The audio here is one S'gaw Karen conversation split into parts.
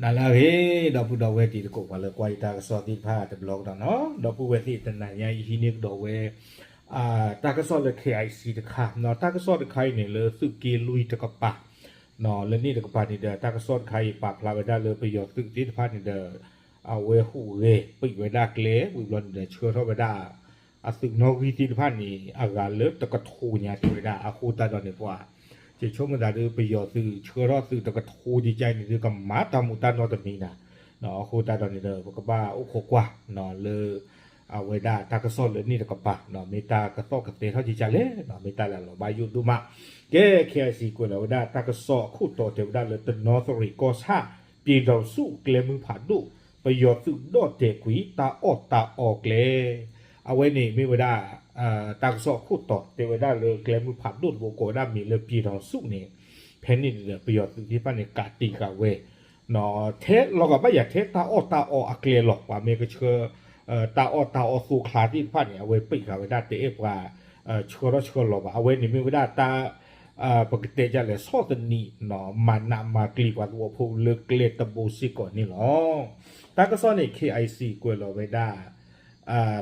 နၤလၢအဂ့ၤ ဒီပုၢ်ဒီဝဲၢ်တံၤသကိး ပှၤလၢကွၢ်ယတၢ်ကစီၣ်သ့ၣ်တဖၣ်တဘျီကဒီးနီၤ, ဒီပုၢ်ဝဲၢ်သ့ၣ်တနၤညါအံၤဟံးန့ၢ်ကဒီးဝဲ တၢ်ကစီၣ်လၢ K I C တခါနီၤ, တၢ်ကစီၣ်တခါအံၤန့ၣ်လၢသုးက့လွံၢ်တကပၤ လၢန့ၣ်တကပၤန့ၣ်ဒီး တၢ်ကစီၣ်တခါအံၤပာ်ဖျါဝဲဒၣ်လၢပယီၤသုးသ့ၣ်တဖၣ်န့ၣ်ဒီး အဝဲဟူးဂဲၤပံာ်ဝဲဒၣ်ကျဲ ဝံၤဘျီန့ၣ်ဒီး ဆှၢထီၣ်ဝဲဒၣ် အသုးနီၣ်ဂံၢ်သ့ၣ်တဖၣ်န့ၣ် အဂၤလၢတကထိညါတဲဝဲဒၣ် အဃိသတးဒီးန့ၣ် ပှၤ ယဆိကမိၣ်သးဒီး ပယီၤသုးဆှၢထီၣ်သုးတကထိဒ်ကါအံၤန့ၣ်ဒီး ကမၤတၢ်မူးတၢ်နီတမံၤနၤ, အဃိသတးဒီးန့ၣ်ဒီး ပကဘၣ်အိၣ်ခိးကွၢ် လၢ အဝဲဒၣ်တၢ်ကစီၣ်လၢန့ၣ်တကပၤ မ့ၢ်တၢ်ကသီၣ်ကသဲထီၣ်ဒ်ကါလဲၣ် မ့ၢ်တၢ်လၢအလီၤဘၣ်ယိၣ်ဒိၣ်မး, ကဲ K I C ကွဲးလီၤဝဲဒၣ်တၢ်ကစီၣ်အခိၣ်တီတဲဝဲဒၣ်လၢ တနီသရံၣ်ကီၢ်ဆၣ် ပြည်ထောင်စုကျဲမုၢ်ဖးဒိၣ် ပယီၤသုးဒီၣ်တဲာ်ကွံာ်တၢ်အီၣ်တၢ်အီကျဲ အဝဲန့ၣ်မ့ၢ်ဝဲဒၣ် တၢ်ကစီၣ်အခိၣ်တီတဲဝဲဒၣ်လၢကျဲမုၢ်ဖးဒိၣ်တဘိကိးဝဲဒၣ်မ့ၢ်လၢ ပြည်ထောင်စု န့ၣ်, ဖဲန့ၣ်န့ၣ်ဒီး ပယီၤသုးသ့ၣ်တဖၣ်န့ၣ် ကးတံာ်ဃာ်ဝဲ ထဲလီၤဂာ်ဘၣ်ယၤထဲတၢ်အီၣ်တၢ်အီအကျဲလီၤ, ပှၤမ့ၢ်ကဆှၢ တၢ်အီၣ်တၢ်အီသိချါသ့ၣ်တဖၣ်န့ၣ် အဝဲပံာ်ဃာ်ဝဲဒၣ်တအဲၣ်ပှၤ ဆှၢထီၣ်ဆှၢလီၤဘၣ်, အဝဲန့ၣ်မ့ၢ်ဝဲဒၣ်တၢ် ပကတဲဒ်လဲၣ် ဆီၣ်သနံး မၤနးမၤကျံၤပှၤသဝီဖိလၢကျဲတဘိစ့ၢ်ကီးန့ၣ်လီၤ. တၢ်ကစီၣ်န့ၣ် K I C ကွဲးလီၤဝဲဒၣ်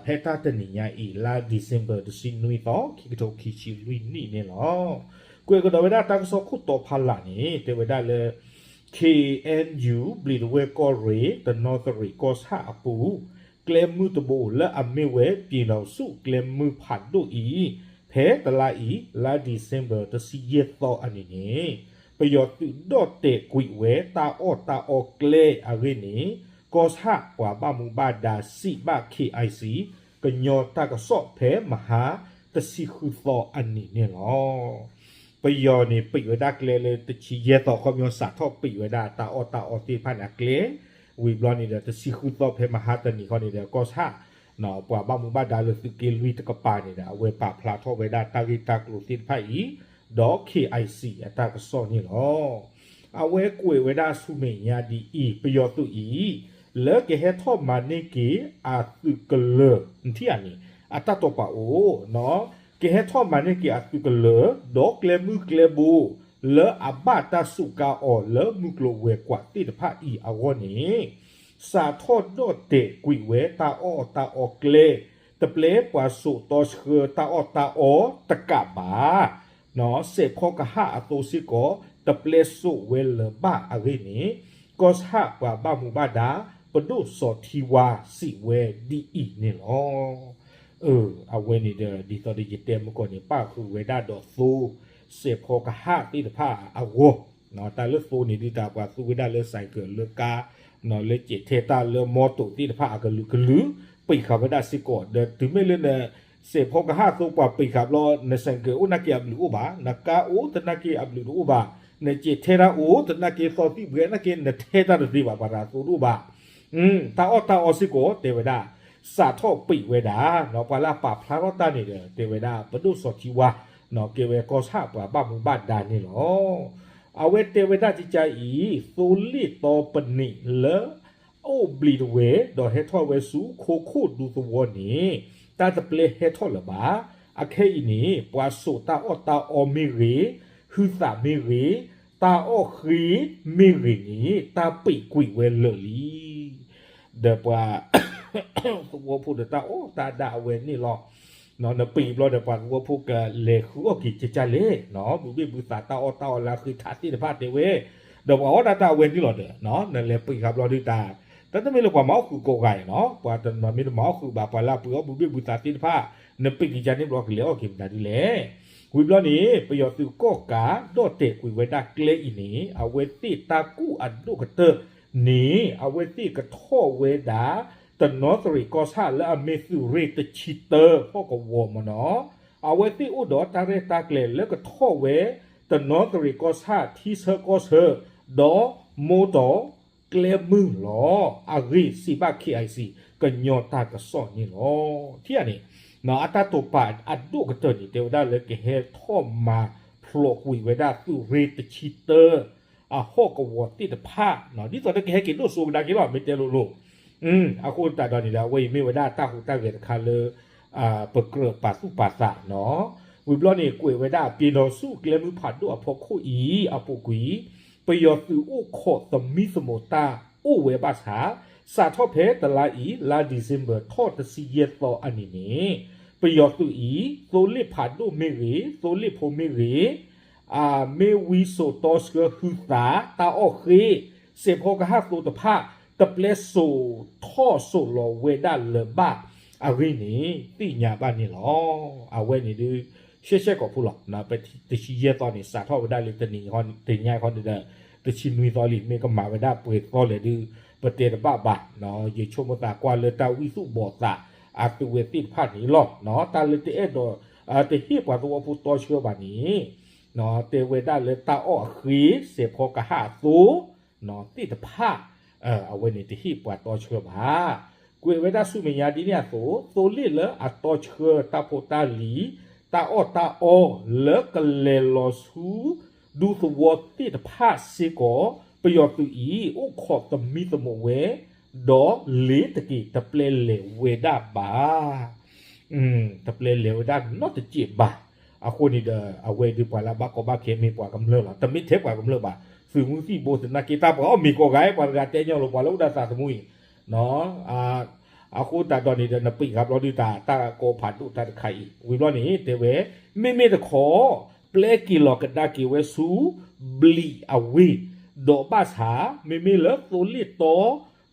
ဖဲတၢ်တနံၤညါအံၤ လါ December တဆံနွံသီ ခံကထိခံဆံလွံၢ်နံၣ်န့ၣ်လီၤ. ကွဲးကဒီးဝဲဒၣ်တၢ်ကစီၣ်ခိၣ်တီဖီလာ်န့ၣ် တဲဝဲဒၣ်လၢ K N U ဘျံးဒဝဲၢ်ကီၢ်ရ့ၣ် တနီသရံၣ်ကီၢ်ဆၣ်အပူၤ ကျဲမုၢ်တဘိလၢအမ့ၢ်ဝဲ ပြည်ထောင်စု ကျဲမုၢ်ဖးဒိၣ်အံၤ ဖဲတလါအံၤ လါ December တဆံယဲၢ်သီအနံၤန့ၣ် ပယီၤသုးဒီၣ်တဲာ်ကွံာ်ဝဲတၢ်အီၣ်တၢ်အီကျဲအဂ့ၢ်န့ၣ် ကီၢ်ဆၣ်ပှၤဘၣ်မူဘၣ်ဒါစံးဘၣ် K I C ကညီတၢ်ကစီၣ်ဖဲမဟါတဆံဃုသီအနံၤန့ၣ်လီၤ. ပယီၤန့ၣ် ပံာ်ဝဲဒၣ်ကျဲလၢတဆံယဲၢ်သီ ခီပညီစးထီၣ်ပံာ်ဝဲဒၣ်တၢ်အီၣ်တၢ်အီသ့ၣ်တဖၣ်န့ၣ်အကျဲ, ဝံၤဘျီန့ၣ်ဒီး တဆံဃုသီဖဲမဟါတနံၤခီန့ၣ်ဒီး ကီၢ်ဆၣ် ပှၤဘၣ်မူဘၣ်ဒါလၢသုးက့လွံၢ်တကပၤန့ၣ်ဒီး အဝဲပာ်ဖျါထီၣ်ဝဲဒၣ်တၢ်ဂ့ၢ်တၢ်ကျိၤသ့ၣ်တဖၣ်အံၤ ဒီး K I C အတၢ်ကစီၣ်န့ၣ်လီၤ. အဝဲကွဲးဝဲဒၣ်ဆူမဲာ်ညါဒ်အံၤ ပယီၤသုးအံၤ လၢကဟဲထီၣ်မၤန့ၢ်က့ၤအသုးကလၢၤ ထံၣ်ဧါန့ၣ် အတၢ်တိာ်ပာ်အိၣ် ကဟဲထီၣ်မၤန့ၢ်က့ၤအသုးကလၢၤ ဒီးကျဲမုၢ်ကျဲဘိ လၢအဘၣ်တၢ်စူးကါအီၤလၢမုၢ်ကျိၤဝဲၤကွာ်သ့ၣ်တဖၣ်အံၤအဂီၢ်န့ၣ် စးထီၣ်ဒီၣ်တဲာ်ကွံာ်ဝဲတၢ်အီၣ်တၢ်အီကျဲ တပျဲပှၤစိာ်တီဆှၢတၢ်အီၣ်တၢ်အီတကးဘၣ် စဲးဖီကဟၣ်အသိစ့ၢ်ကီး တပျဲစိာ်ဝဲလၢၤဘၣ်အဂ့ၢ်န့ၣ် ကီၢ်ဆၣ်ပှၤဘၣ်မူဘၣ်ဒါ ပဒိၣ်စီၤထံဝါစံးဝဲဒ်အံၤန့ၣ်လီၤ. အဝဲန့ၣ်ဒီး ဒ်သိးဒီးယတဲမုၢ်ကီၢ်န့ၣ် ပၣ်ဃုာ်ဝဲဒၣ်ဒီးသိ စဲးဖီကဟၣ်သ့ၣ်တဖၣ်အဂီၢ်, တၢ်လၢသိန့ၣ်ဒုးတၢ်ပှၤသူဝဲဒၣ်လၢ ဆိုင်ကယ် လၢကါ လၢကဲးထဲတၢ်လၢမီတိာ်သ့ၣ်တဖၣ်အကလုာ်ကလုာ် ပံာ်ဃာ်ဝဲဒၣ်စ့ၢ်ကီး ဒီးတုၤမ့ၢ်လၢန စဲးဖီကဟၣ်သိပှၤပံာ်ဃာ်ဘျီ နဆိုင်ကယ်အိၣ်နာ်က့အဘျုးအိၣ်ဘၣ်, နကါအိၣ်သနာ်က့အဘျုးတအိၣ်ဘၣ်, နကဲးထဲတၢ်အိၣ်သနာ်က့သီသံၣ်ဘှဲနာ်က့ နထဲတၢ်တသ့ဘၣ် ပှၤတၢ်သိတအိၣ်ဘၣ် တၢ်အီၣ်တၢ်အီစ့ၢ်ကီးတဲဝဲဒၣ် စးထီၣ်ပံာ်ဝဲဒၣ်, ပှၤလၢအပာ်ဖျါထီၣ်တၢ်န့ၣ်ဒီး တဲဝဲဒၣ် ပဒိၣ်စီၤထံဝါ ကဲဝဲကီၢ်ဆၣ်ပှၤဘၣ်မူဘၣ်ဒါန့ၣ်လီၤ. အဝဲတဲဝဲဒၣ်ကကါအံၤ သိလ့ၣ်သီပနံးလၢ အိၣ်ဘျံးတဝဲ ဒီးဟဲထီၣ်ဝဲဆူခိခိၣ်ဒူသဝီန့ၣ် တၢ်တပျဲဟဲထီၣ်လၢၤဘၣ်. အခဲအံၤန့ၣ် ပှၤစိာ်တၢ်အီၣ်တၢ်အီမ့ၢ်ဂ့ၤ, ဟုသးမ့ၢ်ဂ့ၤ, တၢ်အီၣ်ဃ့မ့ၢ်ဂ့ၤန့ၣ် တၢ်ပံာ်ကွံာ်ဝဲလၢာ်လံ. ဒီးပှၤ သဝီဖိဒီးတၢ်အီၣ်တၢ်ဒၣ်အဝဲန့ၣ်လီၤ. နပံာ်ဘျီဒီးပှၤသဝီဖိကလဲၤဃုအီၣ်က့ၤကကါလဲၣ်, ဘုဘ့ၣ်ဘုသးတၢ်အီၣ်တၢ်အီလၢအဃ့ထးသ့ၣ်တဖၣ်တဲဝဲ, ဒီးပှၤအီၣ်ဒၣ်တၢ်အဝဲန့ၣ်လီၤဒီး နလဲၤပံာ်ဃာ်ဘျီဒုးတၢ်, တၢ်တမ့ၢ်လၢပှၤမၤအီၣ်ဃုာ်ကိးဂၤအံၤနီၤ, ပှၤတနီၤမ့ၢ်တမၤအီၣ်ဃုာ်ဘၣ် ပှၤလၢအပှ့ၤအီၣ်ဘုဘ့ၣ်ဘုသးသ့ၣ်တဖၣ် နပံာ်ကကါန့ၣ်ဘျီကလဲၤအီၣ်က့ၤမတၤဒ်လဲၣ်. ဝံၤဘျီန့ၣ် ပယီၤသုးကီၣ်ကးဒီၣ်တဲာ်ကွံာ်ဝဲဒၣ်ကျဲအံၤန့ၣ် အဝဲသ့ၣ်တၢ်ကူၣ်အဒိၣ်ကတၢၢ်န့ၣ် အဝဲသ့ၣ်ကထီၣ်ဝဲဒၣ် တနီသရံၣ်ကီၢ်ဆၣ်လၢအမ့ၢ်သုးရ့ၣ်တဆံတၢဟီၣ်ကဝီၤမ့ၢ်နီၤ, အဝဲသ့ၣ်အိၣ်ဒီးတၢ်ရဲၣ်တၢ်ကျဲၤလၢကထီၣ်ဝဲ တနီသရံၣ်ကီၢ်ဆၣ်ထံဆၢကီၢ်ဆၢ ဒီးမိၢ်တီၢ်ကျဲမုၢ်လီၤ. အဂ့ၢ်စံးဘၣ် K I C ကညီတၢ်ကစီၣ်န့ၣ်လီၤ. ထံၣ်ဧါန့ၣ် အတၢ်တိာ်ပာ်အဒိၣ်ကတၢၢ်န့ၣ် တဲဝဲဒၣ်လၢကဟဲထီၣ်မၤဖျိးကွံာ်ဝဲဒၣ်သုးရ့ၣ်တဆံတၢ အဟီၣ်ကဝီၤသ့ၣ်တဖၣ် ဒ်သိးဒီးကဟဲက့ၤဒိၣ်စိကဒါက့ၤလီၤ မ့ၢ်တဲလိၤလိၤ အဃိသတးဒီးန့ၣ်ဒီး အဝဲအံၤမ့ၢ်ဝဲဒၣ်တၢ်ဟူးတၢ်ဂဲၤတခါလၢ ပကြၢးပာ်သူၣ်ပာ်သးနီၤ. ဝံၤဘျီန့ၣ် ကွဲးဝဲဒၣ် ပြည်ထောင်စု ကျဲမုၢ်ဖးဒိၣ်အဖီခိၣ်အံၤ အပူၤကွံာ် ပယီၤသုးအိၣ်ခိးသမံသမိးတၢ်အိၣ်ဝဲဘၣ်ဆၣ်, စးထီၣ်ဖဲတလါအံၤ လါ December ထီၣ်တဆံယဲၢ်သီအနံၤန့ၣ်, ပယီၤသုးအံၤ သိလ့ၣ်ဖးဒိၣ်မ့ၢ်ဂ့ၤ, သိလ့ၣ်ဖိမ့ၢ်ဂ့ၤ, အမ့ၢ်ဝံစိာ်တီဆှၢဟုသး တၢ်အီၣ်ဃ့, စဲးဖီကဟၣ်သိတဖၣ် တပျဲစိာ်ထီၣ်စိာ်လီၤဝဲဒၣ်လၢၤဘၣ်အဂ့ၢ်န့ၣ် သ့ၣ်ညါဘၣ်န့ၣ်လီၤ. အဝဲန့ၣ်ဒုး ရှဲရှဲကိာ်ဖိလီၤ. တဆံယဲၢ်သီန့ၣ် စးထီၣ်ဝဲဒၣ်လၢတနံၤ တနံၤညါခီန့ၣ်ဒီး တဆံနွံသီလံ, မ့ၢ်ကမၤဝဲဒၣ်ပှဲၤသီလဲၣ်ဒုး ပတဲတဘၣ်ဘၣ်. ယဆိကမိၣ်သးကွၢ်လၢတၢ်ဝံၣ်သူၣ်ဘီၣ်သးအသုးဝဲသ့ၣ်တဖၣ်န့ၣ်လီၤ. တၢ်လၢတအဲၣ်ဒိး တဟ့ၣ်ပှၤသဝီဖိတီဆှၢဘၣ်န့ၣ်, တဲဝဲဒၣ်လၢတၢ်အီၣ်အဃ့ စဲးဖီကဟၣ်အသိ သ့ၣ်တဖၣ် အဝဲန့ၣ်တဟ့ၣ်ပှၤတီဆှၢဘၣ်. ကွဲးဝဲဒၣ်ဆူမဲာ်ညါဒ်န့ၣ်အသိး, သိလ့ၣ်လၢအတီဆှၢတၢ်ဖိတၢ်လံၤ, တၢ်အီၣ်တၢ်အီ လၢကလဲၤလီၤဆူ ဒူသဝီသ့ၣ်တဖၣ်စ့ၢ်ကီး ပယီၤသုးအံၤ အိၣ်ခိးသမံသမိးဝဲ, ဒီးလ့ၤတက့ၤတပျဲလဲၤဝဲဒၣ်ဘၣ်. တပျဲလဲၤဝဲဒၣ်နီတစဲးဘၣ်. အဃိန့ၣ်ဒီး အဝဲဒုးပှၤလၢအဘၣ်ကီဘၣ်ခဲမ့ၢ်ပှၤကမျၢၢ်လီၤ. တမ့ၢ်ထဲပှၤကမျၢၢ်ဘၣ်. သုးမုၢ်သံၣ်ဘိသနာ်က့ တၢ်ပှၤအီၣ်မ့ၤကိးဂၤ ပှၤတဂၤတဲညီလီၤ ပှၤလၢအိၣ်ဒၣ်သးသမူအံၤ အဃိသတးဒီးန့ၣ်ဒီး နပ့ၤဃာ်ဘျီဒုးတၢ် တၢ်ကီဖးဒိၣ်တၢ်တခါအံၤ ဝံၤဘျီန့ၣ် တဲဝဲ မ့မ့ၢ်တခီ ပျဲက့ၤလီၤကဒါက့ၤဝဲဆူဘျံးအဝ့ၢ်, ဒီးဘၣ်ဆၣ် မ့မ့ၢ်လၢသိလ့ၣ်တီ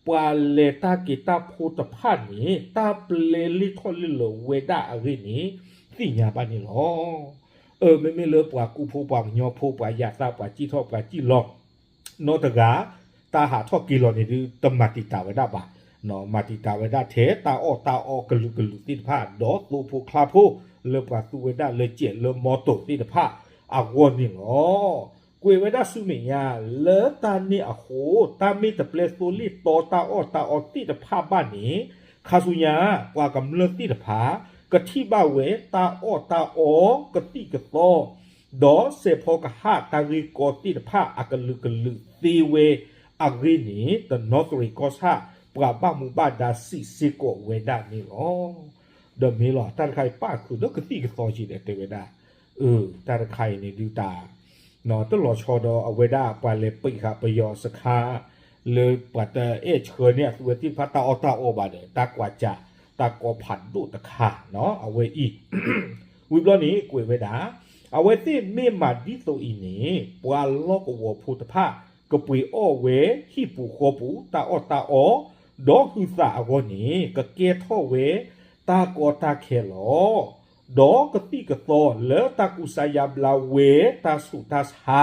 ပှၤလဲၤတၢ်က့ၤတၢ်ဖိတဖၣ်န့ၣ် တၢ်ပျဲလ့ၢ်ထီၣ်လ့ၢ်လီၤဝဲဒၣ်အဂ့ၢ်န့ၣ် သ့ၣ်ညါဘၣ်န့ၣ်လီၤ. အၢ မ့မ့ၢ်လၢပှၤကူဖိပှၤကညီဖိ ပှၤယၤသး ပှၤစံၣ်ထီၣ်ပှၤစံၣ်လီၤ နီတဂၤ တၢ်ဟးထီၣ်က့ၤလီၤန့ၣ်ဒုး တမၤတံာ်တာ်ဝဲဒၣ်ဘၣ်. မၤတံာ်တာ်ဝဲဒၣ်ထဲတၢ်အီၣ်တၢ်အီကလုာ်ကလုာ်သ့ၣ်တဖၣ် ဒီးသိဖိချါဖိ လၢပှၤသူဝဲဒၣ်လၢစဲးလၢမီတိၤသ့ၣ်တဖၣ်အဂီၢ်န့ၣ်လီၤ. ကွဲးဝဲဒၣ်ဆူမဲာ်ညါ လၢတၢ်န့ၣ်အဃိ တၢ်မ့ၢ်တပျဲသိလ့ၣ်တီတၢ်အီၣ်တၢ်အီသ့ၣ်တဖၣ်ဘၣ်န့ၣ် ခါဆူညါ ပှၤကမျၢၢ်သ့ၣ်တဖၣ် ကထံၣ်ဘၣ်ဝဲတၢ်အီၣ်တၢ်အီ ကသံၣ်ကသီ ဒီးစဲးဖီကဟၣ်တၢ်ဂ့ၢ်ကီသ့ၣ်တဖၣ်အကလုာ်ကလုာ်သ့ဝဲအဂ့ၢ်န့ၣ် တနီသရံၣ်ကီၢ်ဆၣ် ပှၤဘၣ်မူဘၣ်ဒါစံးစ့ၢ်ကီးဝဲဒၣ်န့ၣ်လီၤ. ဒီးမ့ၢ်လီၤ တၢ်တခါအံၤပၣ်ဃုာ်ဒီးကသံၣ်ကသီက့ၤဒီးတဲဝဲဒၣ်, အၢ တၢ်တခါအံၤန့ၣ်ဒုးတၢ် တလီၤဆီဒီးအဝဲဒၣ်ပှၤလဲၤပံးဃာ်ပယီၤစခါ လၢပှၤတအဲၣ်ဆှၢန့ၢ်အသုဝဲသ့ၣ်တဖၣ်တၢ်အီၣ်တၢ်အီဘၣ်ဒီး တၢ်ကွၢ်စၢ် တၢ်ကီဖးဒိၣ်တခါ အဝဲအံၤ ဝံၤဘျီန့ၣ် ကွဲးဝဲဒၣ်, အဝဲသ့ၣ်မ့ၢ်မၤဒ်သိးအံၤန့ၣ် ပှၤလီၢ်ကဝီၤဖိတဖၣ် ကပှ့ၤအီၣ်ဝဲဟံၣ်ပူၤဃီပူၤ တၢ်အီၣ်တၢ်အီ ဒီးဟုသးအဂီၢ်န့ၣ် ကကဲထီၣ်ဝဲတၢ်ကီတၢ်ခဲလီၤ. ဒီးကသံၣ်ကသီလၢတၢ်ကူစါယါဘျါဝဲ တၢ်ဆူးတၢ်ဆါ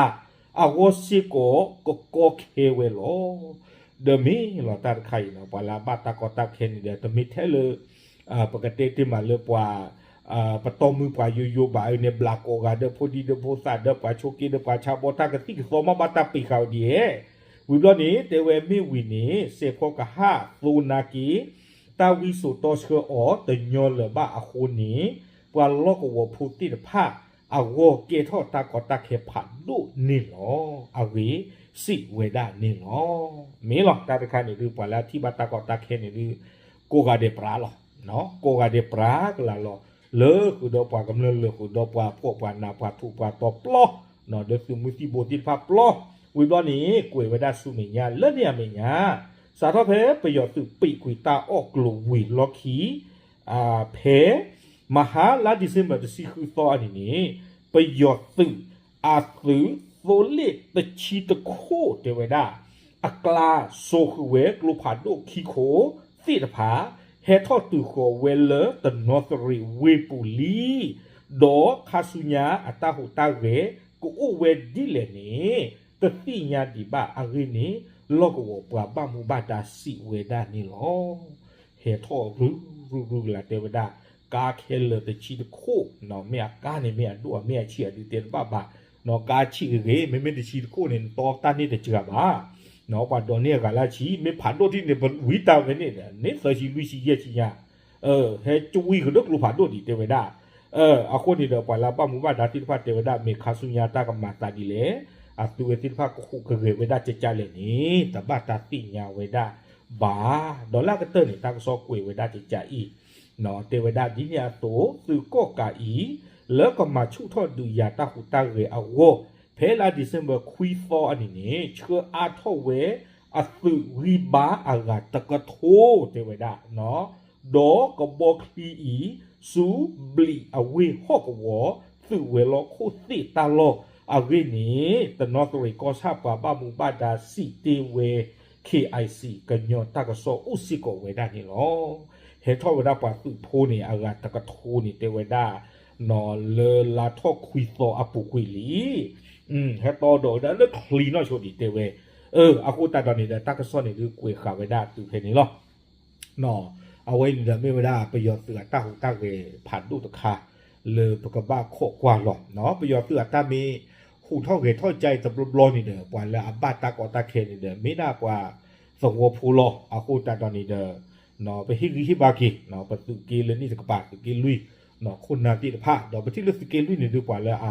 အဂီၢ်စ့ၢ်ကီး ကကီခဲဝဲလီၤ. ဒီးမ့ၢ်လီၤတၢ်တခါအံၤ ပှၤလၢအဘၣ်တၢ်ကီတၢ်ခဲန့ၣ်ဒီး တမ့ၢ်ထဲလၢ ပကတဲတ့ၢ်မးလၢပှၤ ပတီၢ်မုၢ်ပှၤယိယိဘၣ်အံၤန့ၣ် ဘျးကိးဂၤဒီးဖိဒံဒီးဖိသၣ်ဒီးပှၤဆိးက့ဒီးပှၤဆါဘီ တၢ်ကသံၣ်ကသီမ့ၢ်ဘၣ်တၢ်ပံးဃာ်အီၤဒ်အံၤ, ဝံၤဘျီန့ၣ် တဲဝဲမ့ၢ်ဝံၤန့ၣ် စဲးဖီကဟၣ်သိနာ်က့ တၢ်ဝံစိာ်တီဆှၢအီၤတညီလၢၤဘၣ်အဃိန့ၣ် ပှၤလီၢ်ကဝီၤဖိသ့ၣ်တဖၣ် အဂီၢ်ကဲထီၣ်တၢ်ကီတၢ်ခဲဖးဒိၣ်န့ၣ်လီၤ. အဂ့ၢ်စံးဝဲဒၣ်န့ၣ်လီၤ. မ့ၢ်လီၤ တၢ်တခါန့ၣ်ဒုး ပှၤလၢအထံၣ်ဘၣ်တၢ်ကီတၢ်ခဲန့ၣ်ဒုး ကိးဂၤဒဲးပြးလီၤ. ကိးဂၤဒဲးပြးကလာ်လီၤ. လၢဃုာ်ဒီးပှၤကမျၢၢ် လၢဃုာ်ဒီးပှၤဖှီၣ်ပှၤနး ပှၤထူးပှၤတီၤပျီ ဒီးသုးမုၢ်သံၣ်ဘိသ့ၣ်တဖၣ်ပျီ, ဝံၤဘျီန့ၣ် ကွဲးဝဲဒၣ်ဆူမဲာ်ညါ လၢန့ၣ်အမဲာ်ညါ စးထီၣ်ဖဲပယီၤသုးပံးကွံာ်တၢ်အီၣ်ကျိၤဝံၤလီၢ်ခံ ဖဲ မဟါလါ December တဆံဃုသီအနံၤန့ၣ် ပယီၤသုးအသုးသိလ့ၣ်တဆံတခိၣ်တဲဝဲဒၣ် အကျါစိာ်ဃုာ်ဝဲကျိဖးဒိၣ်ခံခိၣ်သ့ၣ်တဖၣ် ဟဲထီၣ်တုၤဃီၤဝဲလၢတနီသရံၣ်ဝ့ၢ်ပူၤလံ, ဒီးခါဆူညါအတၢ်ဟူးတၢ်ဂဲၤကအိၣ်ဝဲဒ်လဲၣ်န့ၣ် တသ့ၣ်ညါဒံးဘၣ်အဂ့ၢ်န့ၣ် လီၢ်ကဝီၤပှၤဘၣ်မူဘၣ်ဒါစံးဝဲဒၣ်န့ၣ်လီၤ. ဟဲထီၣ်ရုရုရုကလာ်တဲဝဲဒၣ် ကါခဲလၢာ်တဆံတခိၣ်, မ့ၢ်အကါန့ၣ် မ့ၢ်အဒိၣ်မ့ၢ်အဆံးအဒုးတဲတဘၣ်ဘၣ်, ကါဆံးဂ့ၤဂ့ၤ မ့မ့ၢ်တဆံတခိၣ်န့ၣ် နတီတၢ်န့ၢ်တစှၤဘၣ်, ပှၤဒိးန့ၢ်အဂၤလၢဆံး မ့ၢ်ဖးဒိၣ်ထံၣ်န့ၣ် ပဝံတၢ်ဝဲန့ၣ် န့ၢ်သၢဆံလွံၢ်ဆံယဲၢ်ဆံညါ, ဟဲကဝံၤကဒီးကျိဖးဒိၣ်ဒံးတဲဝဲဒၣ်, အဃိန့ၣ်ဒီး ပှၤလၢဘၣ်မူဘၣ်ဒါသ့ၣ်တဖၣ်တဲဝဲဒၣ် မ့ၢ်ခါဆူညါတၢ်ကမၤသးဒ်လဲၣ်, အသုဝဲသ့ၣ်တဖၣ်ကဟူးကဂဲၤဝဲဒၣ်ကကလဲၣ်န့ၣ် တဘၣ်တၢ်သ့ၣ်ညါဝဲဒၣ်ဘၣ်, ဒီးလၢအကတၢၢ်န့ၣ် တၢ်ကစီၣ်ကွဲးဝဲဒၣ်ကကအံၤ, တဲဝဲဒၣ်ဒ်န့ၣ်အသိး သုးကီၣ်ကးအံၤ လၢကမၤဆူၣ်ထီၣ်ဒုးယၤတၢ်ဟူးတၢ်ဂဲၤအဂီၢ်, ဖဲ ဖဲလါ December ခွံသီအနံၤန့ၣ် ဆှၢအါထီၣ်ဝဲအသုးဂံၢ်ဘါအဂၤတကထိ တဲဝဲဒၣ်, ဒီးကဘီချံအံၤ ဆူဘျံးအဝ့ၢ်ဟီၣ်ကဝီၤ သုးဝဲၤလီၢ်ခိၣ်သ့ၣ်တၢ်လီၢ်အဂ့ၢ်န့ၣ် တနီသရံၣ်ကီၢ်ဆၣ်ပှၤဘၣ်မူဘၣ်ဒါစံးတ့ၢ်ဝဲ KIC ကညီတၢ်ကစီၣ်အိၣ်စ့ၢ်ကီးဝဲဒၣ်န့ၣ်လီၤ. ဟဲထီၣ်ဝဲဒၣ်ပှၤသုးဖိန့ၣ် အဂၤတကထိန့ၣ် တဲဝဲဒၣ် လၢလါထီၣ်ခွံသီအပူၤကွံာ်လံ. ဟဲတီဒီးဝဲဒၣ်လၢချံနီၢ်ဆိဒံးတဲဝဲ, အဃိသတးဒီးန့ၣ်ဒီး တၢ်ကစီၣ်န့ၣ်ဒုးကွဲးဃာ်ဝဲဒၣ်တုၤဖဲန့ၣ်လီၤ. အဝဲအံၤန့ၣ်ဒီးမ့ၢ်ဝဲဒၣ်ပယီၤသုးအတၢ်ဟူးတၢ်ဂဲၤဖးဒိၣ်တခါ လၢပကဘၣ်ခိးကွၢ်လီၤ. ပယီၤသုးအတၢ်မ့ၢ်ဟူးထီၣ်ဂဲၤထီၣ်ကါအံၤတဘျီဘျီန့ၣ်ဒီး ပှၤလၢအဘၣ်တၢ်ကီတၢ်ခဲန့ၣ်ဒီး မ့ၢ်ဒၣ်ပှၤသဝီဖိလီၤ. အဃိသတးဒီးန့ၣ်ဒီး ပဟ့ၣ်ဂံၢ်ဟ့ၣ်ဘါက့ၤ ပသုးက့လၢနံၣ်တကပၤ သုးက့လွံၢ် ခိၣ်နၢ်သ့ၣ်တဖၣ် ဒီးပထံၣ်လၢသုးက့လွံၢ်န့ၣ်ဒုး ပှၤလၢ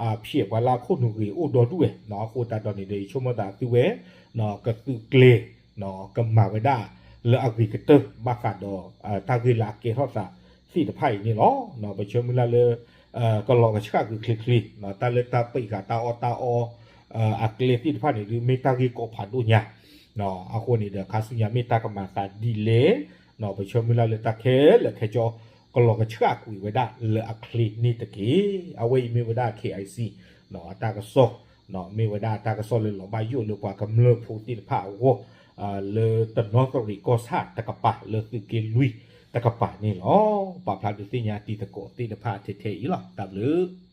အ ဖျဲးပှၤလၢအခိၣ်နူာ်ဂ့ၤအိၣ်ဒီဒူၣ်ဝဲ, အဃိသတးဒီးန့ၣ်ဒီး ယဆိကမိၣ်သးသုဝဲ ကသုးကျဲၤ ကမၤဝဲဒၣ်လၢအဂ့ၤကတၢၢ် ဘၣ်ဃးဒီးတၢ်ဂ့ၢ်လၢအကဲထီၣ်သးသ့ၣ်တဖၣ်အံၤန့ၣ်လီၤ. ပဆၢမုၢ်လၢ်လၢ ကလီၤကဆှၣ်ကွံာ်ချ့ချ့ တၢ်လၢတၢ်ပံးဃာ်တၢ်အီၣ်တၢ်အီ အကျဲသ့ၣ်တဖၣ်န့ၣ်ဒုး မ့ၢ်တၢ်ဂ့ၢ်ကီဖးဒိၣ်ညါ အဃိန့ၣ်ဒီး ခါဆူညါမ့ၢ်တၢ်ကမၤသးဒ်လဲၣ် ပဆၢမုၢ်လၢ်လၢတၢ်ခဲလၢာ်ခဲဆ့ ကလီၤကဆှၣ်ကွံာ်ဝဲဒၣ်လၢအချ့န့ၣ်တက့ၢ်. အဝဲအံၤမ့ၢ်ဝဲဒၣ် KIC အတၢ်ကစီၣ် မ့ၢ်ဝဲဒၣ်တၢ်ကစီၣ်လၢလီၤဘၣ်ယိၣ်လၢပှၤကမျၢၢ်ဖိသ့ၣ်တဖၣ်အဂီၢ် လၢတနီသရံၣ်ကီၢ်ဆၣ်တကပၤ လၢသုးက့လွံၢ်တကပၤန့ၣ်လီၤ. ပာ်ဖျါဒုးသ့ၣ်ညါတံၤသကိးသ့ၣ်တဖၣ်ထဲထဲအံၤလီၤ. တၢ်ဘျုး